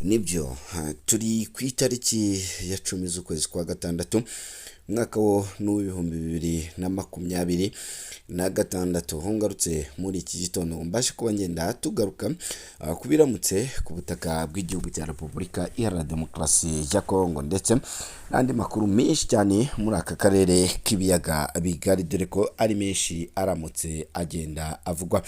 Nibyo, turi ku itariki ya 10 z'ukwezi kwa gatandatu, umwaka wo n'uw'ibihumbi 2026, aho ngarutse muri iki gitondo mbashe kuba ngenda tugaruka ku biramutse ku butaka bw'igihugu cya Repubulika Iharanira Demokarasi ya Kongo, ndetse n'andi makuru menshi cyane muri aka karere k'ibiyaga bigari, dore ko ari menshi aramutse agenda avugwa.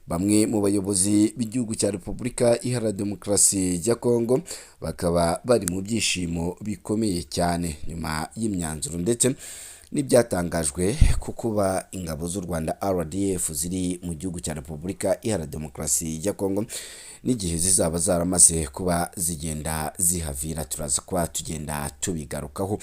Bamwe mu bayobozi b'igihugu cya Repubulika Iharanira Demokarasi ya Kongo bakaba bari mu byishimo bikomeye cyane nyuma y'imyanzuro ndetse n'ibyatangajwe ku kuba ingabo z'u Rwanda RDF ziri mu gihugu cya Repubulika Iharanira Demokarasi ya Kongo n'igihe zizaba zaramaze kuba zigenda zihavira. Turaza kuba tugenda tubigarukaho.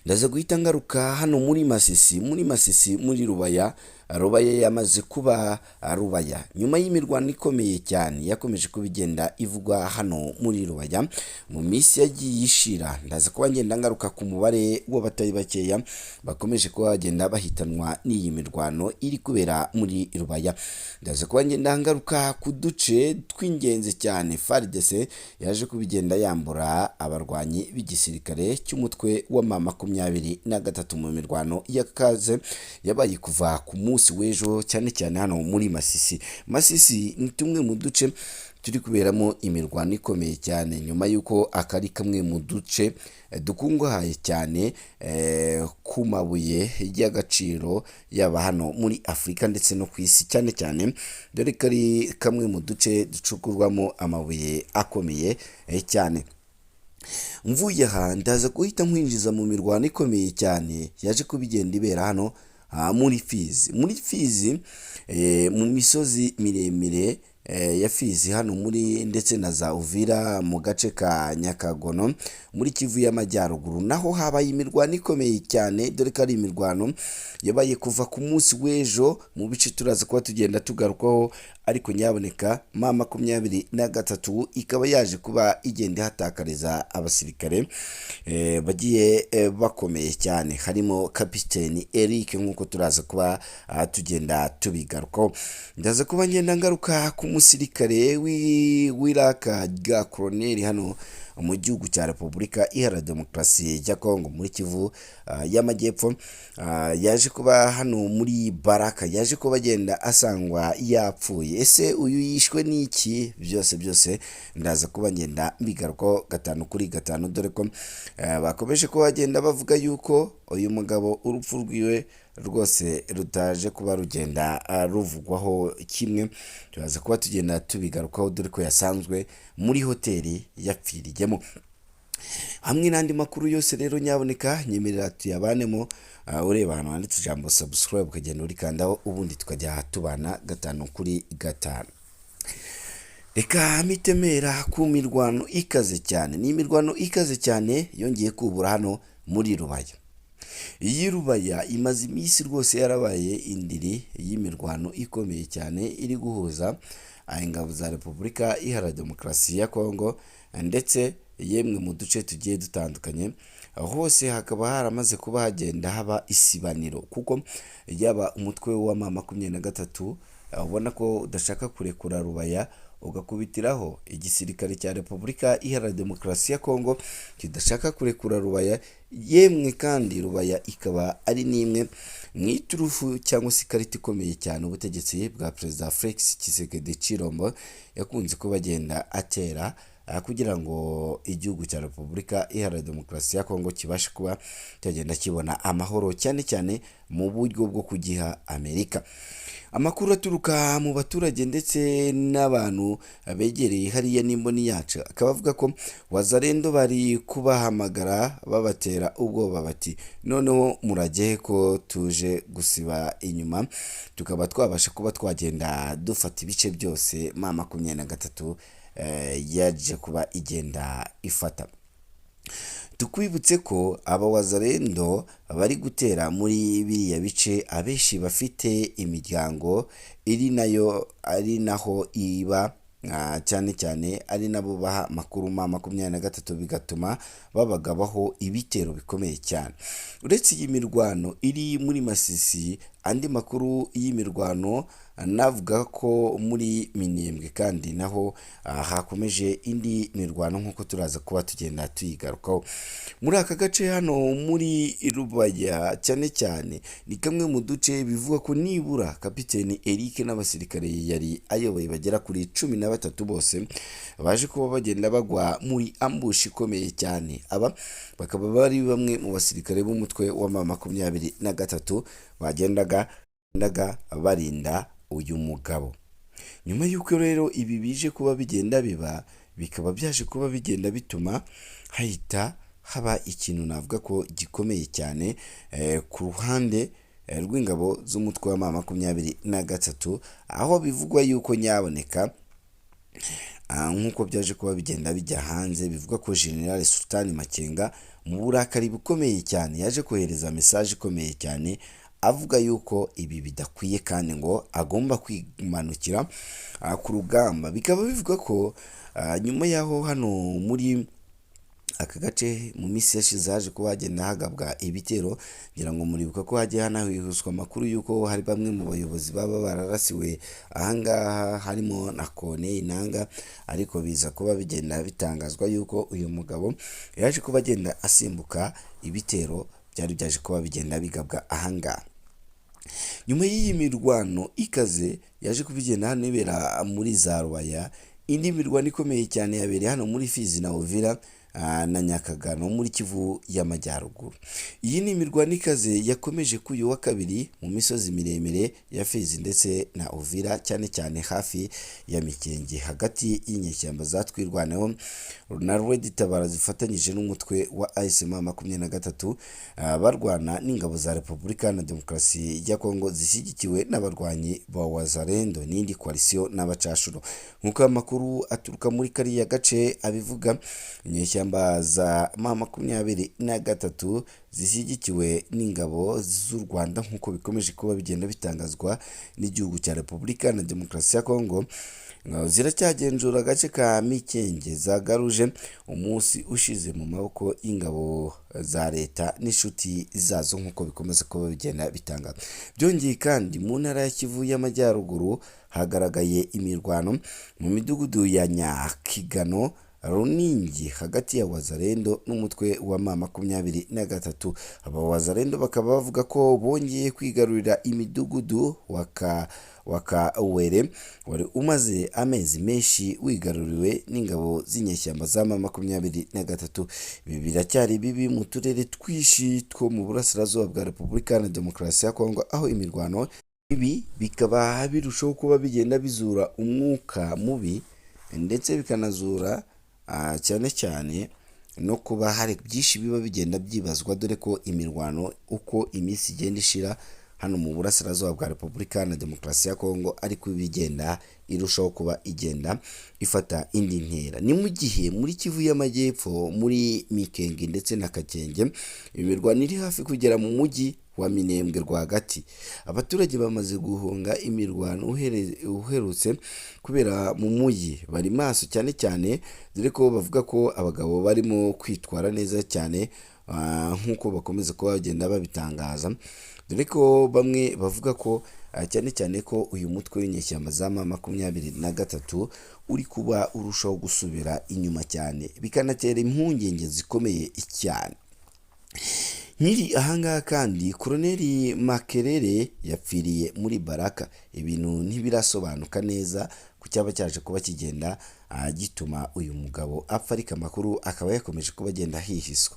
Ndaza guhita ngaruka hano muri Masisi, muri Masisi, muri Rubaya. Rubaya yamaze kuba Rubaya nyuma y'imirwano ikomeye cyane yakomeje kuba igenda ivugwa hano muri Rubaya mu minsi yagiye ishira. Ndaza kuba ngenda ngaruka ku mubare w'abatari bakeya bakomeje kuba bagenda bahitanwa n'iyi mirwano iri kubera muri Rubaya. Ndaza kuba ngenda ngaruka ku duce tw'ingenzi cyane FARDC yaje kuba igenda yambura abarwanyi b'igisirikare cy'umutwe wa M23 mu mirwano y'akaze yabaye kuva ku munsi w'ejo, cyane cyane hano muri Masisi. Masisi ni tumwe mu duce turi kuberamo imirwano ikomeye cyane, nyuma y'uko aka ari kamwe mu duce dukungahaye cyane ku mabuye y'agaciro, yaba hano muri Afurika ndetse no ku isi cyane cyane, dore ko ari kamwe mu duce ducukurwamo amabuye akomeye cyane. Mvuye aha, ndaza guhita nkwinjiza mu mirwano ikomeye cyane yaje kuba igenda ibera hano muri Fizi, muri Fizi, mu misozi miremire ya Fizi hano muri ndetse na za Uvira, mu gace ka Nyakagono muri Kivu y'Amajyaruguru, naho habaye imirwano ikomeye cyane, dore ko ari imirwano yabaye kuva ku munsi w'ejo mu bice turaza kuba tugenda tugarukaho. Ariko nyaboneka, M23 ikaba yaje kuba igenda ihatakariza abasirikare bagiye bakomeye cyane, harimo Kapiteni Eric, nk'uko turaza kuba tugenda tubigarukaho. Ndaza kuba ngenda ngaruka ku musirikare w'iraka rya koroneri hano mu gihugu cya Repubulika Iharanira Demokarasi ya Kongo muri Kivu y'Amajyepfo, yaje kuba hano muri Baraka, yaje kuba agenda asangwa yapfuye. Ese uyu yishwe n'iki? Byose byose ndaza kuba ngenda mbigarukaho gatanu kuri gatanu, dore ko bakomeje kuba bagenda bavuga yuko uyu mugabo urupfu rwiwe rwose rutaje kuba rugenda ruvugwaho kimwe. Turaza kuba tugenda tubigarukaho, dore ko yasanzwe muri hoteli yapfiriyemo, hamwe n'andi makuru yose. Rero nyaboneka nyemerera tuyabanemo, ureba ahantu handitse ijambo "subscribe", ukagenda urikandaho, ubundi tukajya tubana gatanu kuri gatanu. Reka mitemera ku mirwano ikaze cyane. Ni imirwano ikaze cyane yongeye kubura hano muri Rubaya. Iyi Rubaya imaze iminsi rwose yarabaye indiri y'imirwano ikomeye cyane iri guhuza ingabo za Repubulika Iharanira Demokarasi ya Kongo, ndetse yemwe mu duce tugiye dutandukanye hose hakaba haramaze kuba hagenda haba isibaniro, kuko yaba umutwe wa M23 ubona ko udashaka kurekura Rubaya, ugakubitiraho igisirikare cya Repubulika Iharanira Demokarasi ya Kongo kidashaka kurekura Rubaya. Yemwe kandi Rubaya ikaba ari n'imwe mu iturufu cyangwa se ikarita ikomeye cyane ubutegetsi bwa Perezida Felix Tshisekedi Tshilombo yakunze kuba agenda atera kugira ngo igihugu cya Repubulika Iharanira Demokarasi ya Kongo kibashe kuba cyagenda kibona amahoro, cyane cyane mu buryo bwo kugiha Amerika. Amakuru aturuka mu baturage ndetse n'abantu begereye hariya n'imboni yacu akaba avuga ko Wazalendo bari kubahamagara babatera ubwoba, bati: "Noneho murajye ko tuje gusiba inyuma, tukaba twabasha kuba twagenda dufata ibice byose M23 yaje kuba igenda ifata." Tukwibutse ko aba Wazalendo bari gutera muri biriya bice abenshi bafite imiryango iri nayo, ari naho iba cyane cyane, ari nabo baha amakuru M23, bigatuma babagabaho ibitero bikomeye cyane. Uretse iyi mirwano iri muri Masisi, andi makuru y'imirwano Navuga ko muri Minembwe kandi naho hakomeje indi mirwano nk'uko turaza kuba tugenda tuyigarukaho. Muri aka gace hano muri Rubaya cyane cyane ni kamwe mu duce bivugwa ko nibura Kapiteni Eric n'abasirikare yari ayoboye bagera kuri 13 bose baje kuba bagenda bagwa muri ambush ikomeye cyane. Aba bakaba bari bamwe mu basirikare b'umutwe wa M23 bagendaga barinda uyu mugabo. Nyuma y'uko rero ibi bije kuba bigenda biba, bikaba byaje kuba bigenda bituma hahita haba ikintu navuga ko gikomeye cyane ku ruhande rw'ingabo z'umutwe wa M23, aho bivugwa yuko nyaboneka nk'uko byaje kuba bigenda bijya hanze, bivugwa ko General Sultan Makenga mu burakari bukomeye cyane yaje kohereza message ikomeye cyane avuga yuko ibi bidakwiye kandi ngo agomba kwimanukira ku rugamba. Bikaba bivuga ko nyuma y'aho hano muri aka gace mu minsi yashize haje kuba hagenda hagabwa ibitero, ngira ngo muribuka ko hagiye hanahwihuswa amakuru y'uko hari bamwe mu bayobozi baba bararasiwe ahangaha, harimo na Corneille Nangaa, ariko biza kuba bigenda bitangazwa yuko uyu mugabo yaje kuba agenda asimbuka ibitero byari byaje kuba bigenda bigabwa ahangaha. Nyuma y'iyi mirwano ikaze yaje kuba igenda hano ibera muri za Rubaya, indi mirwano ikomeye cyane yabereye hano muri Fizi na Uvira na Nyakagano muri Kivu y'Amajyaruguru. Iyi ni imirwano ikaze yakomeje kuri uyu wa kabiri mu misozi miremire ya Fizi ndetse na Uvira, cyane cyane hafi ya Mikenge, hagati y'inyeshyamba za Twirwaneho na Red Tabara zifatanyije n'umutwe wa AFC M23 barwana n'ingabo za Repubulika na Demokarasi ya Kongo zishyigikiwe n'abarwanyi ba Wazalendo n'indi coalition n'abacashuro. Nk'uko amakuru aturuka muri kariya gace abivuga, inyeshyamba za M23 zishyigikiwe n'ingabo z'u Rwanda nk'uko bikomeje kuba bigenda bitangazwa n'igihugu cya Repubulika na Demokarasi ya Kongo, ziracyagenzura agace ka Mikenge zagaruje umunsi ushize mu maboko y'ingabo za leta n'inshuti zazo nk'uko bikomeza kuba bigenda bitangazwa. Byongeye kandi mu ntara ya Kivu y'Amajyaruguru hagaragaye imirwano mu midugudu ya Nyakigano, Runingi hagati ya Wazalendo n'umutwe wa M23. Aba Wazalendo bakaba bavuga ko bongeye kwigarurira imidugudu wa Kawere wari umaze amezi menshi wigaruriwe n'ingabo z'inyeshyamba za M23. Ibi biracyari bibi mu turere twinshi two mu burasirazuba bwa Repubulika na Demokarasi ya Kongo, aho imirwano ibi bikaba birushaho kuba bigenda bizura umwuka mubi ndetse bikanazura cyane cyane no kuba hari byinshi biba bigenda byibazwa, dore ko imirwano uko iminsi igenda ishira hano mu burasirazuba bwa Repubulika na Demokarasi ya Kongo ariko ibigenda irushaho kuba igenda ifata indi ntera. Ni mu gihe muri Kivu y'Amajyepfo muri Mikenge ndetse na Kakenge imirwano iri hafi kugera mu mujyi wa Minembwe rwagati. Abaturage bamaze guhunga imirwano uherutse kubera mu mujyi bari maso cyane cyane, dore ko bavuga ko abagabo barimo kwitwara neza cyane nk'uko bakomeza kuba bagenda babitangaza, dore ko bamwe bavuga ko cyane cyane ko uyu mutwe w'inyeshyamba za M23 uri kuba urushaho gusubira inyuma cyane, bikanatera impungenge zikomeye cyane. Nkiri ahangaha kandi Koloneli Makerere yapfiriye muri Baraka, ibintu ntibirasobanuka neza ku cyaba cyaje kuba kigenda gituma uyu mugabo apfa, ariko amakuru akaba yakomeje kuba agenda ahihiswa.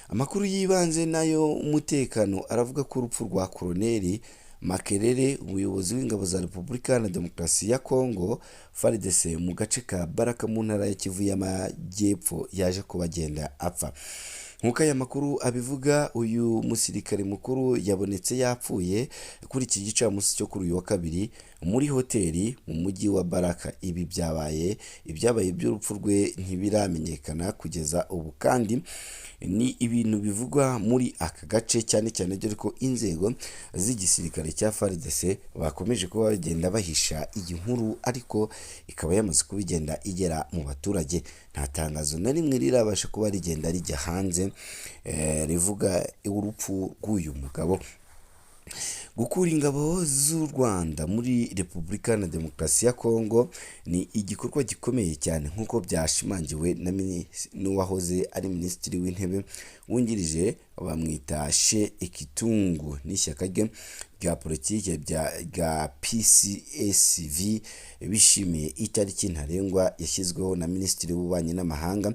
Amakuru y'ibanze nayo umutekano aravuga ko urupfu rwa Koloneli Makerere, umuyobozi w'ingabo za Repubulika Iharanira Demokarasi ya Kongo FARDC mu gace ka Baraka mu ntara ya Kivu y'Amajyepfo yaje kuba agenda apfa. Nk'uko aya makuru abivuga, uyu musirikare mukuru yabonetse yapfuye kuri iki gicamunsi cyo kuri uyu wa kabiri muri hoteli mu mujyi wa Baraka. Ibi byabaye ibyabaye by'urupfu rwe ntibiramenyekana kugeza ubu, kandi ni ibintu bivugwa muri aka gace cyane cyane dore ko inzego z'igisirikare cya FARDC bakomeje kuba bagenda bahisha iyi nkuru, ariko ikaba yamaze kuba igenda igera mu baturage. Nta tangazo na rimwe rirabasha kuba rigenda rijya hanze rivuga urupfu rw'uyu mugabo. Gukura ingabo z'u Rwanda muri Repubulika na Demokarasi ya Kongo ni igikorwa gikomeye cyane, nk'uko byashimangiwe n'uwahoze ari Minisitiri w'Intebe wungirije, bamwita She Ikitungu, n'ishyaka rye rya politiki rya PCSV, bishimiye itariki ntarengwa yashyizweho na Minisitiri w'Ububanyi n'Amahanga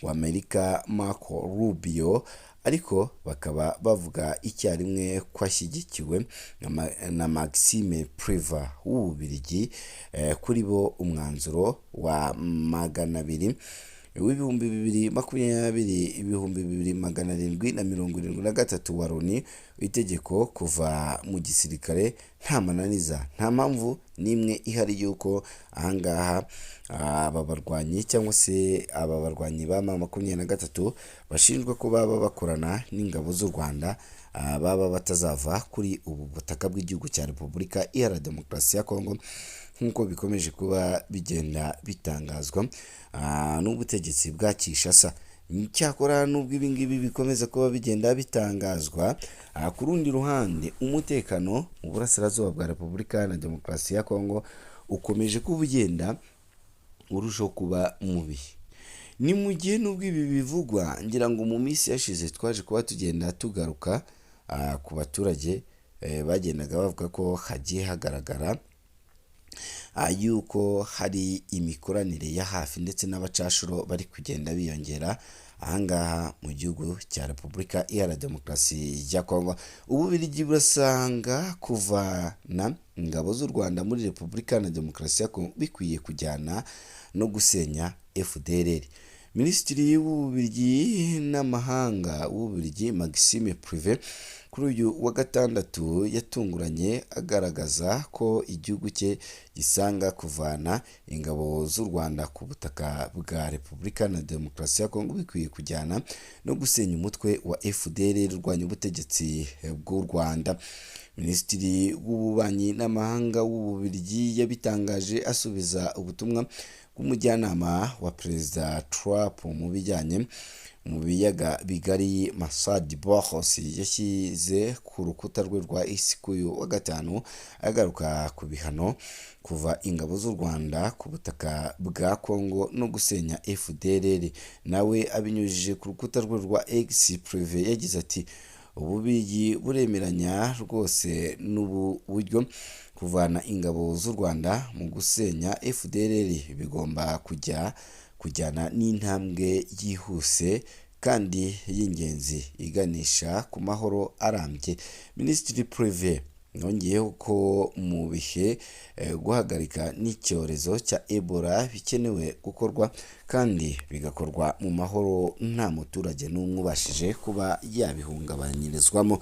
wa Amerika Marco Rubio, ariko bakaba bavuga icyarimwe ko ashyigikiwe na Maxime Prevot w'Ububiligi. Kuri bo umwanzuro wa 200 w'2020 2773 wa Loni, itegeko kuva mu gisirikare nta mananiza, nta mpamvu n'imwe ihari y'uko ahangaha aba barwanyi cyangwa se aba barwanyi ba M23 bashinjwa ko baba bakorana n'ingabo z'u Rwanda baba batazava kuri ubu butaka bw'igihugu cya Repubulika Iharanira Demokarasi ya Kongo, nk'uko bikomeje kuba bigenda bitangazwa n'ubutegetsi bwa Kinshasa. Cyakora nubwo ibi ngibi bikomeza kuba bigenda bitangazwa, ku rundi ruhande umutekano mu burasirazuba bwa Repubulika na Demokarasi ya Kongo ukomeje kuba ugenda urushaho kuba mubi. Ni mu gihe nubwo ibi bivugwa, ngira ngo mu minsi yashize twaje kuba tugenda tugaruka ku baturage bagendaga bavuga ko hagiye hagaragara yuko hari imikoranire ya hafi ndetse n'abacashuro bari kugenda biyongera ahangaha mu gihugu cya Repubulika Iharanira Demokarasi ya Kongo. Ububiligi burasanga kuvana ingabo z'u Rwanda muri Repubulika na Demokarasi ya Kongo bikwiye kujyana no gusenya FDLR. Minisitiri w'Ububiligi n'Amahanga w'Ububiligi Maxime Prevot kuri uyu wa gatandatu yatunguranye agaragaza ko igihugu cye gisanga kuvana ingabo z'u Rwanda ku butaka bwa Repubulika na Demokarasi ya Kongo bikwiye kujyana no gusenya umutwe wa FDLR urwanya ubutegetsi bw'u Rwanda. Minisitiri w'Ububanyi n'Amahanga w'Ububiligi yabitangaje asubiza ubutumwa bw'umujyanama wa Perezida Trump mu bijyanye mu biyaga bigari Massad Boulos yashyize ku rukuta rwe rwa X kuri uyu wa gatanu, agaruka ku bihano kuva ingabo z'u Rwanda ku butaka bwa Kongo no gusenya FDLR. Nawe abinyujije ku rukuta rwe rwa X, Prevot yagize ati: "Ububiligi buremeranya rwose n'ubu buryo kuvana ingabo z'u Rwanda mu gusenya FDLR bigomba kujyana n'intambwe yihuse kandi y'ingenzi iganisha ku mahoro arambye." Minisitiri Prevot yongeyeho ko mu bihe guhagarika n'icyorezo cya Ebola bikenewe gukorwa kandi bigakorwa mu mahoro, nta muturage n'umwe ubashije kuba yabihungabanyirizwamo.